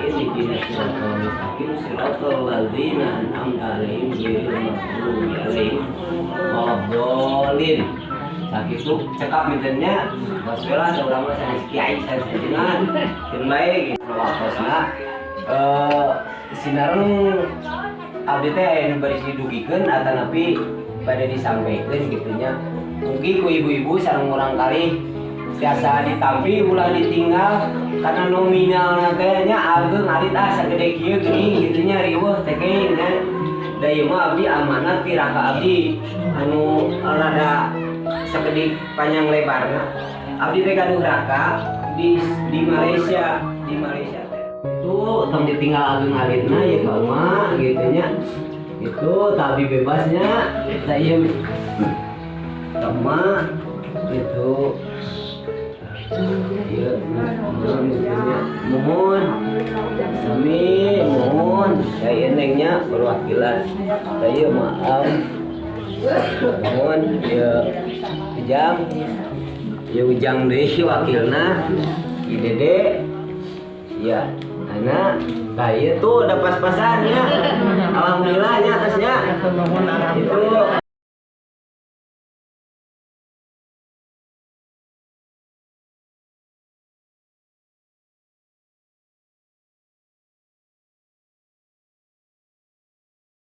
Nasta'in ihdinas siratal mustaqim siratal ladzina an'amta 'alaihim ghairil maghdubi 'alaihim waladdallin. Sakitu cekap miten nya, baswelah da urang mah sanes kiai, sanes ajengan, keun bae gitu waktosna. Sinareng abdi teh aya nu bari didugikeun atanapi bade disampaikan gitu nya. Mugi ku ibu-ibu sareng urang kali tiasa ditampi, ulah ditinggal karena nominal teh nya ageng alit, ah, sagede kieu geuning gitu nya, riweuh teh nya. Da ieu mah abdi amanat ti raka abdi anu rada sakedik panjang lebarna. Abdi teh gaduh raka di Malaysia, di Malaysia teh. Itu tong ditinggal ageng alitna ya ka emak gitu nya. Itu tapi bebasnya da ieu ka emak gitu. Iya, mohon gitu nya. Mohon. Sami mohon. Saya nengnya perwakilan. Saya maaf. Mohon ya Ujang. Ya Ujang deui wakilna. I Dede. Ya, anak. Nah, iya tuh udah pas-pasan ya. Alhamdulillah nya atasnya. Itu.